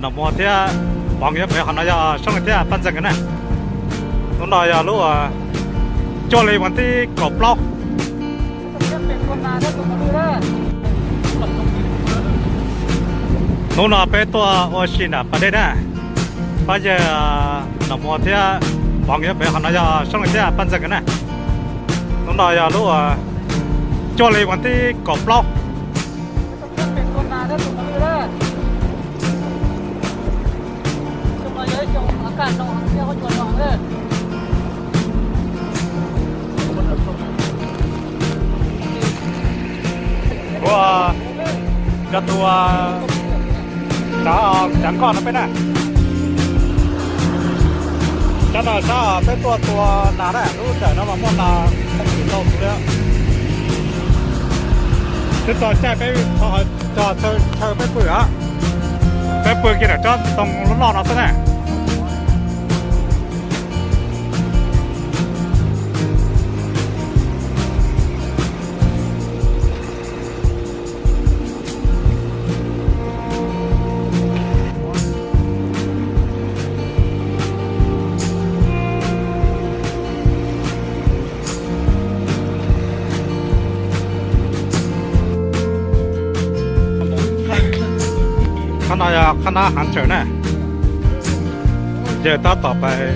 Nom Muas thiab Poov Yaj pem, qhov no yog Soob Lwm thiab Paj Ntxawg nkawd na. Hnub no yog lub cuaj hli vas thib kaum plaub. Hnub no peb tuaj ua si nram pas dej na. Pab yawg Nom Muas thiab Poov Yaj pem, qhov no yog Soob Lwm thiab Paj Ntxawg nkawd na. Hnub no yog lub cuaj hli vas thib kaum plaub. Kuv cov tus tsav, tsav nkoj no peb na. Cov no sab peb tuaj tua nas na, lub ntawm no mas muaj nas tau tus li. Twb txog caij peb txog chaw peb pw os. Peb pw kiag nram tsob ntoo loj loj no xwb na. Qhab no yog qhab nab Hav Tsawm na. Yawg tab tom pais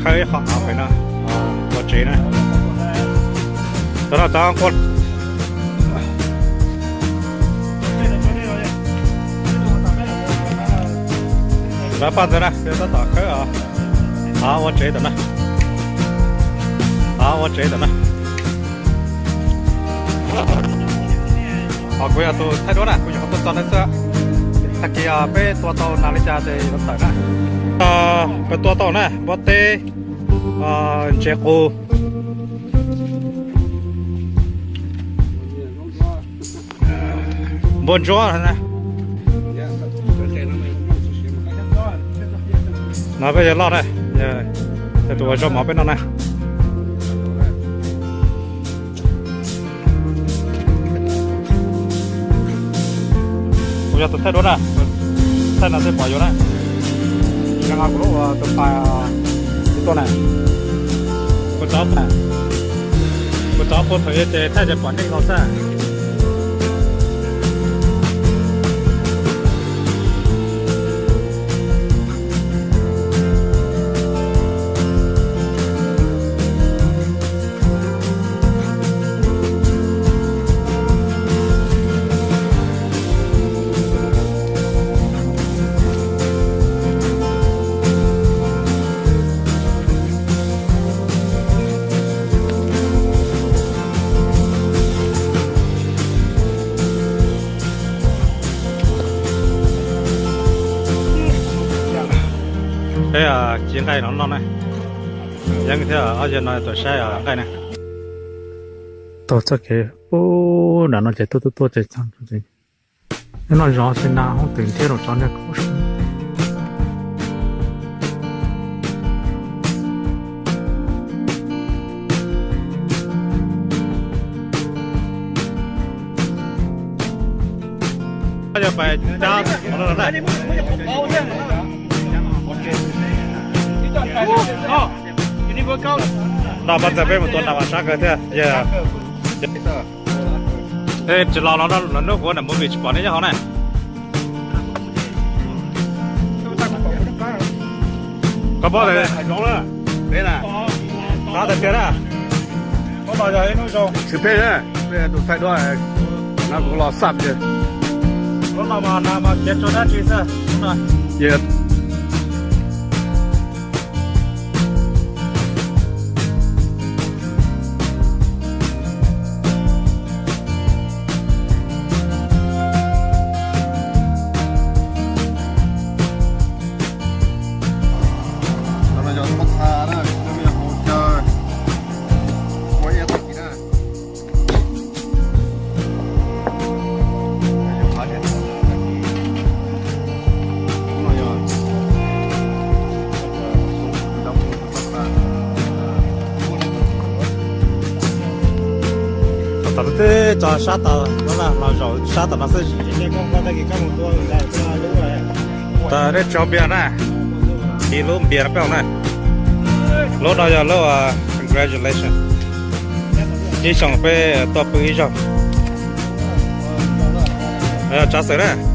khawb ib qho av pem no ua tsev na. Cov no cov nquag. Lawv Paj Ntxawg na, yawg tab tom khawb av ua tsev ntawm no. Av ua tsev ntawm no. Ho kuv yog tus thaij duab na, kuv nyuam qhuav tuaj txog ntawd xwb. Tag kis peb tua tau nas li cas ces yuav tawm na. Peb tua tau na, npua teb, ntses qus, npua ntsuab na. No peb yog loj na, yog tus uas zaub mov peb noj na. Kuv yog tus thaij duab na, thaij no tej pom yuav na. Zoo nkaus kuv lub ua tus pais ib tuaj na. Kuv rov, kuv rov puag thaum ub ces thaij ces pom neeg los xwb. Peb ci nqaij no noj na. Yeeb thiab ob yawg no tuaj saib nqaij na. Tau txoj kev ub nram no ces tuaj tuaj tuaj ces txog, noj zov xwb na, hoob twm thiab rau tsov nrog kub. No Paj Ntxawg peb mus tua nas mas sab kawg thiab. Tsis los los no kuv ua nram movie tsis pom nej nyob hauv na. Koj paub tias, paub tias tiag na. Hnub no yog ib hnub zoo. Tsis phem na, peb tus thaij duab no kuv los xaj tiag. Hnub no mas nas mas khiav tsuag dab tsi xwb hnub no. Cov no yog txhob txha na, cov no yog hauv caw, ua ib tag kis na. Tom no twb tso sab tom no na, los zaum sab tom no xwb. Koj tag kis koj mus tua lub Nej tso npias na, kis lub npias no peb na. Lub no yog lub congratulation, ib xyoos peb tuaj pw ib zaug. Tsav xwm na.